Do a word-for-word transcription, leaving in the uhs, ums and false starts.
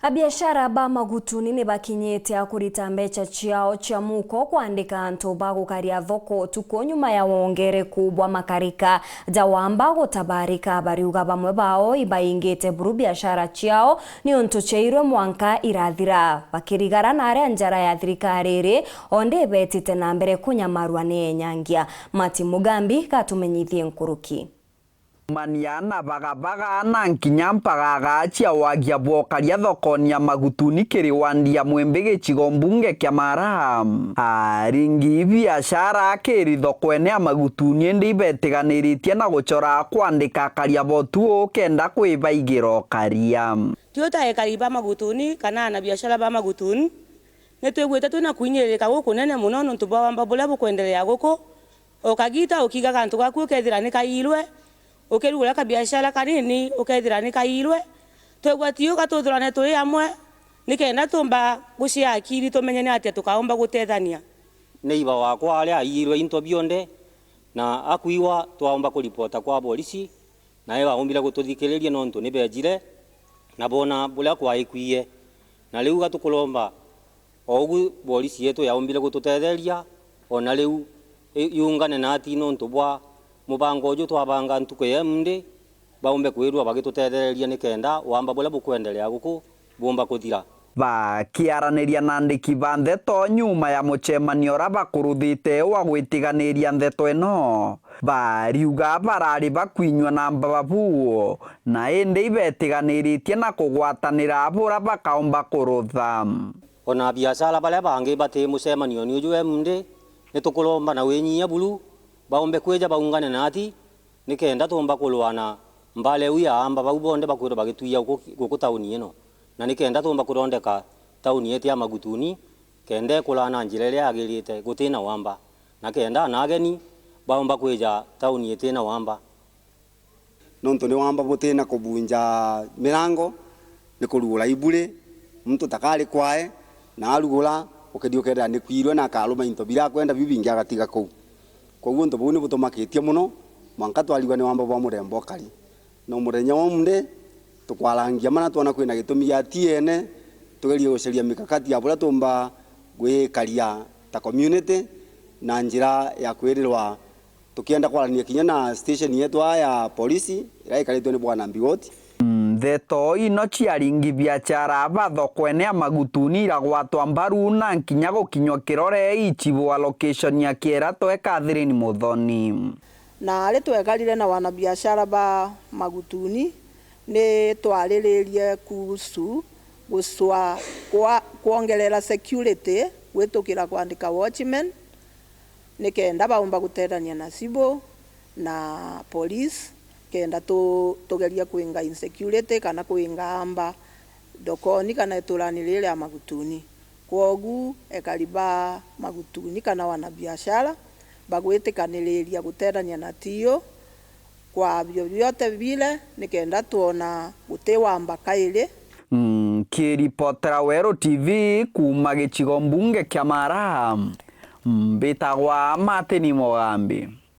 Abiashara ba Magutuni ni bakinyite a kurita mbeca ciao cia muko kwandika antu ba gukaria thoko utuku nyuma ya wongereku bwa makarika ja wamba gutabarika. Bariuga bamwe bao ibaingite buru biashara ciao niuntu ciairwe mwanka irathira. Bakirigara na aria njara ya thirikari iri, o ndi ibetite na mbere kunyamarua ni enyangia. Mati Mugambi gatumenyithie nkuruki. Mania na bagabaga na nkinya mpagaga cia wagia bwokaria thokoni ya Magutuni kiri wandi ya Mwimbi gicigo mbunge kia Mara. Aringi biashara kiri thokone ya Magutuni indi ibetiganiritie na gucora kwandika akaria botu kenda kwibaigira ukaria. Tio ta ekari ba Magutuni kana ana biashara ba Magutuni, ni twigwite twina kwinyiririka gukunene mono nontu bwa wamba buria bukwenderea guku. O kagita ukiiga gantu gaku ukethira ni kairwe, ukirugura kabiashara kanini ukethira ni kairwe. Twigua tiu gatuthurane turi amwe, nikenda tumba gucia akiri tumenye ni atia tukaumba gutethania. Neighbour wakwa aria aiyirwe into bionthe na akwiwa, twaumba kuripota kwa borisi, nae baumbire gututhikiriria nontu ni beejire na boona buria kwaikwie. Na riu gatukuromba o ugu borisi yetu yaumbire gututetheria, o na riu i-, iungane nati nontu bwa mubango uju twabanga ntuku ya Monday, baumbe kwirua bagitutethereria nikenda wamba buria bukwenderea guku buumba kuthira. Bakiaraniria na andiki ba ndeto nyuma ya mucemanio uria bakuruthite wa gwitiganiria ndeto ino, bariuga barari bakwinyua na mbababu, na indi ibetiganiritie na kugwatanira buria bakaumba kurutha. Ona biashara baria bangi bati mucemanioni uju e Monday, ni tukuromba na winyia buru baumbe kwija baungane nati, nikenda tuumba kurwana mbara iu ya aamba bau bonthe bakwirwa bagitwia guku, guku tauni ino, na nikenda tuumba kuthondeka tauni yetu ya Magutuni kenda ikura na njira iria yagirite gutina wamba, na kenda ana ageni baumba kwija tauni itina wamba. Nontu ni wamba butina kubunja mirango, ni kurugura iburi, muntu takari kwae, na arugura, ukethia ukethira ni kwirwe na akaruma into biria akwenda biu bingi agatiga kuu. Koguo untu buu ni butumakitie mono, mwanka twarigwa ni wamba bwa murembo ukari. No muthenya wa Monday, tukwarangia mana twona kwina gitumi gia tiene, tugerie gucaria mikakati ya buria tuumba gwikaria ta community na njira ya kwirirwa tukienda kwarania kinya na station yetu aa ya polisi, iria ikaritwe ni Bwana Mbiwoti. Ndeto ino ciaringi biachara ba thokone ya Magutuni iragwatwa mbaru na nkinya gukinywa kirore ichibwa location ya Kiera twe Catherine Muthoni. Na ari twekarire na wanabiashara ba Magutuni, ni twariririe kuhusu gucwa kwa kwongerera security gwitukira kwandika watchman, nikenda baumba gutethania na civil na police, kenda tu-, tugerie kwinga insecurity kana kwinga amba thokoni kana iturani riri ria Magutuni. Kwogu ekari ba Magutuni kana wanabiashara bagwitikaniriria gutethania na tiyo kwa vyovyote vile, nikenda twona guti wamba kairi. Nkiripotera Weru T V kuuma gicigo mbunge kia Mara, mbitagwa Martin Mugambi.